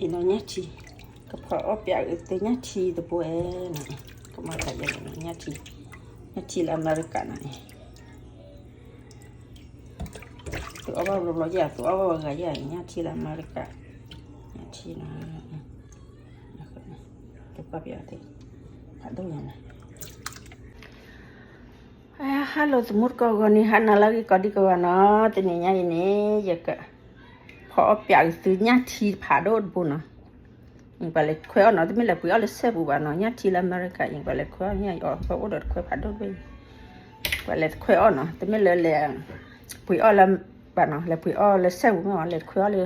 အံၤနီၤ ညၣ်ထံ, ကဖီအီၣ်ပၠးအုးသုညၣ်ထံတဘိဝဲနီၤ, ကမၤသးယဲလၢ ညၣ်ထံ, ညၣ်ထံလၢအမဲရကၤနီၤ, သုအီၣ်ဘၣ်ဘျီဘျီယဲၢ်, သုအီၣ်ဘၣ်ဝဲဂၤယဲၢ်, ညၣ်ထံလၢအမဲရကၤ, ညၣ်ထံနီၤ, တကွၢ်ပၠးသ့, ဖးဒိၣ်ညါနီၤ Hello သမူတကိးဂီၤန့ၣ် ဟါနၤလၢအဂ့ၤကိးဒံကိးဂၤနီၤ, တနံၤညါအံၤန့ၣ် ယက ဖီအီၣ်ပၠးအုးသုညၣ်ထံဖးဒိၣ်တဘိနီၤ, ပှၤလဲၤခွဲးအီၣ်နီၤ, တမ့ၢ်လဲၤပှ့ၤအီၣ်လၢစဲပူၤဘၣ်နီၤ, ညၣ်ထံလၢအမဲရကၤအံၤ ပှၤလဲၤခွဲးအီၣ်ညၣ်အံၤအီၤ ပှၤအိၣ်ဒီးတခွဲးဖးဒိၣ်တဘ့ၣ်, ပှၤလဲၤခွဲးအီၣ်နီၤ, တမ့ၢ်လၢလဲၤ ပှ့ၤအီၣ်လၢဘၣ်နီၤ, လဲၤပှ့ၤအီၣ်လၢစဲပူၤမ့ၢ်ဝဲ လဲၤခွဲးအီၣ်လၢ ထံ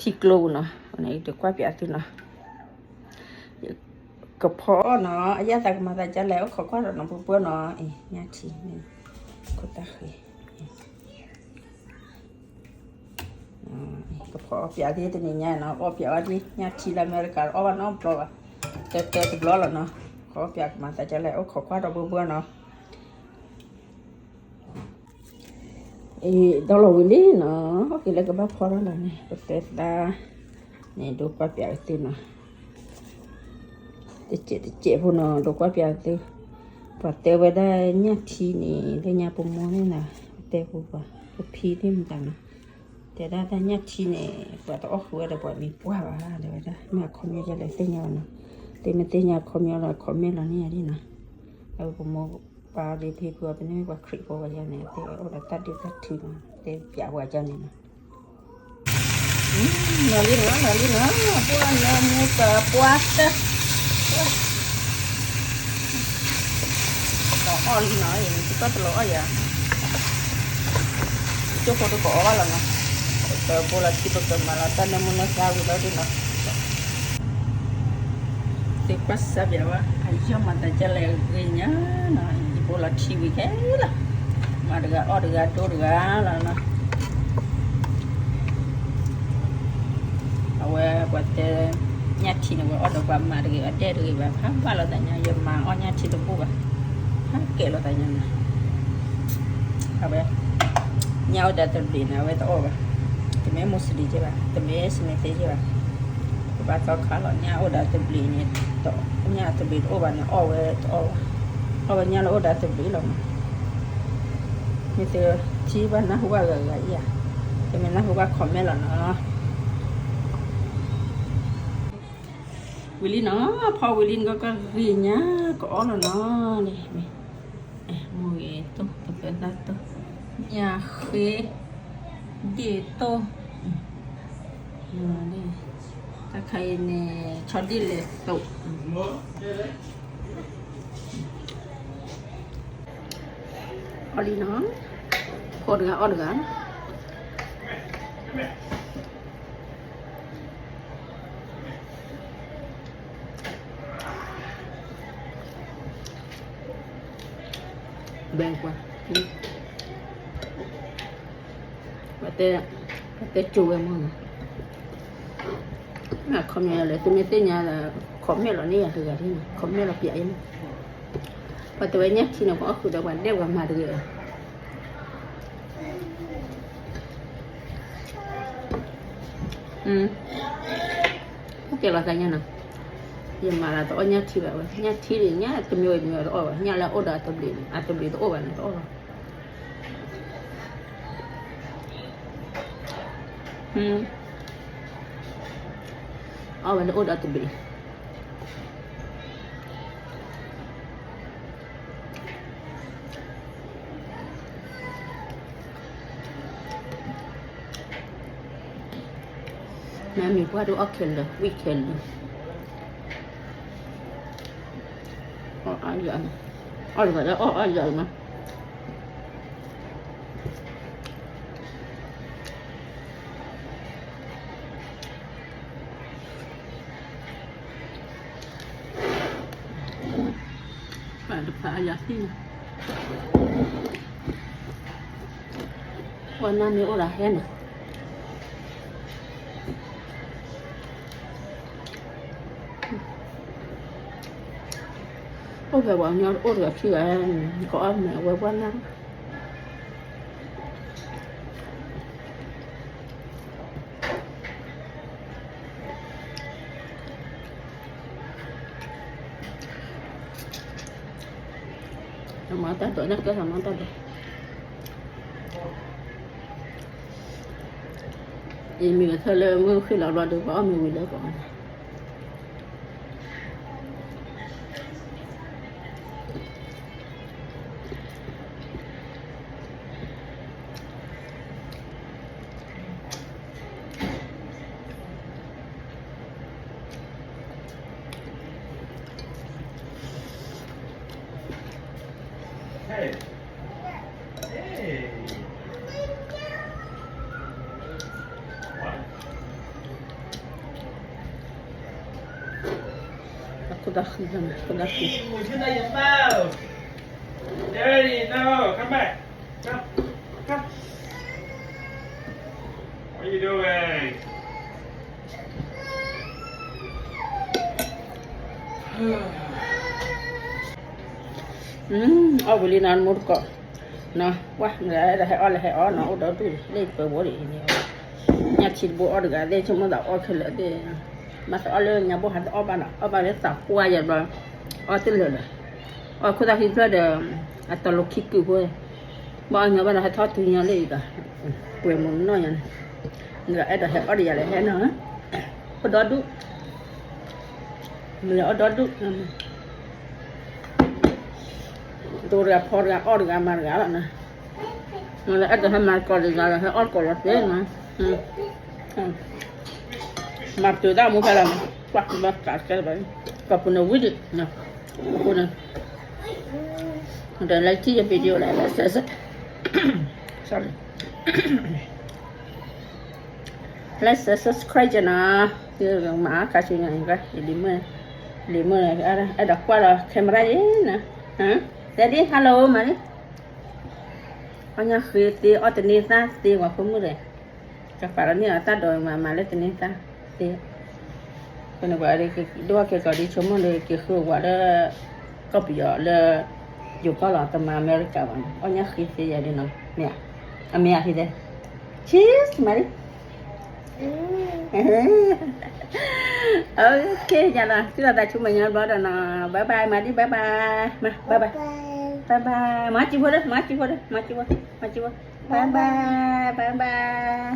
ကျိပူၤနီၤ, န့ၣ်တကွၢ်ပၠးသုနီၤ ကဖီအီၣ်နီၤ, အယၣ်သးကမၤသးဒ်လဲၣ် အိၣ်ခိးကွၢ်ဒီးနီၤ ပှဲၤပှဲၤနီၤ, အ့ ညၣ်ထံန့ၣ် ခိၣ်တၢ်ဃ့, ကဖီအီၣ်ပၠးသ့တနံၤညါနီၤ, အီၣ်ပၠးဝဲဒ်ညၣ်ထံလၢအမဲရကၤ အီၣ်ဘၣ်နီတဘျီဘၣ်, တၢတၢတဘျီလီၤနီၤ, ကဖီအီၣ်ပၠးကမၤသးဒ်လဲၣ် အိၣ်ခိးကွၢ်ဒီးပှဲၤပှဲၤနီၤ အံၤ ဒီလီၤဝံၤလံနီၤ, ဟီၣ်က့ၤလၢကဘၣ်ဖီထီၣ်လီၤန့ၣ် ပတဲသးန့ၣ် ဒိကွၢ်ပၠးကသုနီၤ, တစဲးတစဲးဖိနီၤ ဒိကွၢ်ပၠးကသု, ပှၤတဲဝဲဒၣ်ညၣ်ထံန့ၣ် လၢညါပမိၢ်န့ၣ်နီၤ, ပတဲပူၤပှၤ ပဖံသ့ၣ်မတၤနီၤ, တဲဒၣ်တၢ်ညၣ်ထံန့ၣ် ပှၤတအီၣ်ဃုာ်ဝဲဒီးပှၤမံၤပှၢ်ဘၣ် တဲဝဲဒၣ်, မ့ၢ်အခီပညီဒ်လဲၣ်သ့ၣ်ညါဘၣ်နီၤ, သုမ့ၢ်သ့ၣ်ညါအခီပညီလီၤ comment လီၤန့ၢ်ယၤဒ်နီၤ, အဝဲပမိၢ် ပၢ်ဒ်ဖံဖုအီၤ ပန့ၢ်ပှၤခရံာ်ဖိဝဲယၤန့ၣ် တဲအီၣ်ဒီးတၢ်ဒုၣ်တၢ်ထံနီၤ တဲပၠးဝဲကန့ၣ်နီၤ, နီၤလံနီၤ နီၤလံနီၤ ပှၢ်လၢမူတပှၢ်တၢၢ် တအီၣ်လံနီၤ ယကီၢ်တလီၤအီၣ်ယၤ, ကၠိဖိတကအီၣ်ဘၣ်လီၤနီၤ, ပဘိလီၤထံပကမၤလီၤတၢ်နၢမူနၢသါဝံၤလီၤဒ်နီၤ သုကွၢ်စၢ်ပၠးဝဲ အယီၢ်မၤသးဒ်လဲၣ်ဂ့ၤညါနီၤ, ယဘိလီၤထံဝံၤခဲလၢာ်, မၤတဂၤအီၣ်တဂၤဒိတဂၤလီၤနီၤ, အဝဲပှၤတဲ ညၣ်ထံန့ၣ် ဝဲအီၣ်ဒီးပှၤမၤတဂ့ၤ အဒဲၣ်တဂ့ၤဘၣ် ဖးဘၣ်လီၤသးညါ ယမၤအီၣ်ညၣ်ထံတဘိဘၣ်, ဖးကဲလီၤသးညါနီၤ အဝဲ ညၣ်အိၣ်ဒီးတဘျံးန့ၣ် အဝဲတအီၣ်ဘၣ်, တမ့ၢ် Muslim က့ဘၣ် တမ့ၢ် Sunni က့ဘၣ်, ကဘၣ်သီခါလီၤ ညၣ်အိၣ်ဒီးတဘျံးန့ၣ်, ညၣ်တဘျံးတအိၣ်ဘၣ်န့ၣ် အီၣ်ဝဲတအီၣ်ဘၣ်, အီၣ်ဝဲညၣ်လၢအိၣ်ဒီးတဘျံးလီၤမး, မ့ၢ်သုထံၣ်ဘၣ်နၢ်ဟူဘၣ်ဂၤဂၤအံၤဧါ, တမ့ၢ်နၢ်ဟူဘၣ် comment လီၤနီၤ ဝံၤလံနီၤ, ဖီဝံၤလံန့ၣ် ကဂ့ၤညါ ကအီၣ်လီၤနီၤန့ၣ်, မိၢ်ဂ့ၤတိၢ် တပၢသၣ်တိၢ်, ညၣ်ဃ့, ဒ့ၣ်တိၢ်, တၢ်ခါအံၤန့ၣ် ဆီဒ့ၣ်လဲၤသိး အီၣ်လံနီၤ, ဖိတဂၤအီၣ်တဂၤ ဘဲကွၢ်, ပတဲ, ပတဲကၠိဝဲမ့ၢ်နီၤ, မ့ၢ်အခီပညီလဲၣ် သုမ့ၢ်သ့ၣ်ညါ comment လီၤန့ၢ်ယၤတဂၤန့ၣ်, comment လီၤပၠးအံၤန့ၣ်, ပှၤတဲဝဲညၣ်ထံန့ၣ် ပှၤအီၣ်ဃုာ်ဒီးပှၤဒဲၣ်ပှၤမၤတဂ့ၤဘၣ် ကဲလီၤသးညါနီၤ, ယမၤလၢတအီၣ်ညၣ်ထံဘၣ်ဝဲ, ညၣ်ထံန့ၣ်ညၣ်တမံၤဝဲတမံၤတအီၣ်ဘၣ်, ညၣ်လၢအအိၣ်ဒီးအသဘျ့န့ၣ် အသဘျ့တအိၣ်ဘၣ်န့ၣ်တအီၣ်ဘၣ်, အီၣ်ဝဲလၢအိၣ်ဒီးအသဘျ့ မ့မ့ၢ်ပှၢ်ဒိၣ်အီၣ်ခဲလၢာ် ဝံၣ်ခဲလၢာ်, အီၣ်အါယၤ, အီၣ်တဂၤလၢအီၣ်အါယၤမး ပှၤတဖၣ်အယၤသံန့ၣ်, ပှၤနါမ့ၢ်အိၣ်ဒီးဟဲန့ၣ်, အိၣ်ဖဲပှၤကညီအိၣ်ဒီးခံဂၤ, ကအီၣ်မ့ၢ်အဝဲပှၢ်နါ လၢ မၤတၢ်ဒိး နကဲမၤတၢ်ဒိး, အံၤမ့ၢ်ဝဲထၢၣ်လၢမုၢ်ဃ့ၢ်လီၤဘျီဒီး ပှၤအီၣ်မ့ၤဝံၤလၢကီးန့ၣ် Dirty, no, come back. Come, come. What are you doing? အီၣ်ဝံၤလံနီၤ မိၢ်တကိး, နကွၢ် နဂၤအဲၣ်ဒိးဟဲအီၣ်လၢဟဲအီၣ်နီၤ အိၣ်ဒီဒူၣ်လၢပှဲၤဝီဒံးန့ၣ်, ညၣ်ထံတဘိအီၣ်တဂၤသ့ၣ် ဆိကမိၣ်သးအီၣ်ခဲလၢာ်သ့ၣ်, မၤသးအီၣ်လၢညါဘိၣ်ဟးတအီၣ်ဘၣ်နီၤ အီၣ်ဘၣ်လၢသးပှၢ်ယၤဘျီ, အီၣ်တလၢာ်ဒီး, အီၣ်ခိၣ်သၣ်ခံဖျၢၣ်ဒီး, အတလီၤခံကုာ်ဖိ, ဘၣ်အီၣ်ညီဘၣ်ဒီး ဟဲထီၣ်တုၤညီလၢအံၤဒီး, ပှဲၤမုၢ်နီၢ်ညါန့ၣ်, နဂၤအဲၣ်ဒိးဟဲအီၣ်ဒီးယၤလၢဟဲနီၤ, အိၣ်ဒီဒူၣ် မ့ၢ်အီၣ်ဒီဒူၣ်, ဒိတဂၤဖီတဂၤအီၣ်တဂၤမၤတဂၤလီၤနီၤ, အဲၣ်ဒိးဟဲမၤကိးတဂၤလီၤ ဟဲအီၣ်ကိးလီၤသ့နီၤ, မၤပတုာ်တၢ်မူဖဲလီၤ, ကွၢ်ဘၣ်ကးကဲလၢၤဘၣ်, ကပူၤန့ၣ်ဝံၤဒံး, ကပူၤန့ၣ်, ဒီး like ယ video လဲၣ်, sorry. Like subscribe နီၤ, မၤအါကဆူညါ, လံၤမုၣ်, လံၤမုၣ်, အဲၣ်ဒိးကွၢ်လီၤ camera ယဲနီၤ, Daddy hello မၤလံ, အီၣ်ညၣ်ဃ့သ့ အီၣ်တန့ၢ်သၣ်သ့ ပှၤဖိမုၣ်ဒီး, ကပာ်လီၤန့ၢ်အီၤတၢ်ဒိးမၤမၤလၢတန့ၢ်သၣ်သ့ ဖဲန့ၣ်ပှၤဒိၣ်ကဲကီးဒ်ဆိကမိၣ်ဒီး က့ၤဃုဝဲလၢ ကီၢ်ပယီၤလၢ ယိၤကီၢ်လီၤ တမၤအမဲရကၤဘၣ်နီၤ အီၣ်ညၣ်ဃ့သ့ယၤဒ်နီၤ မ့ၢ်ဧါ, အမ့ၢ်ဧါဃ့သ့, cheers မၤလံ, okay ယၤနီၤ သုသးဆူမဲာ်ညါဘျီဒီးနီၤ bye bye မၤဒ် bye bye, မၤ bye bye, bye bye မၤစံးဖိဒီး မၤစံးဖိဒီး မၤစံးဖိ, မၤစံးဖိ, bye bye, bye bye.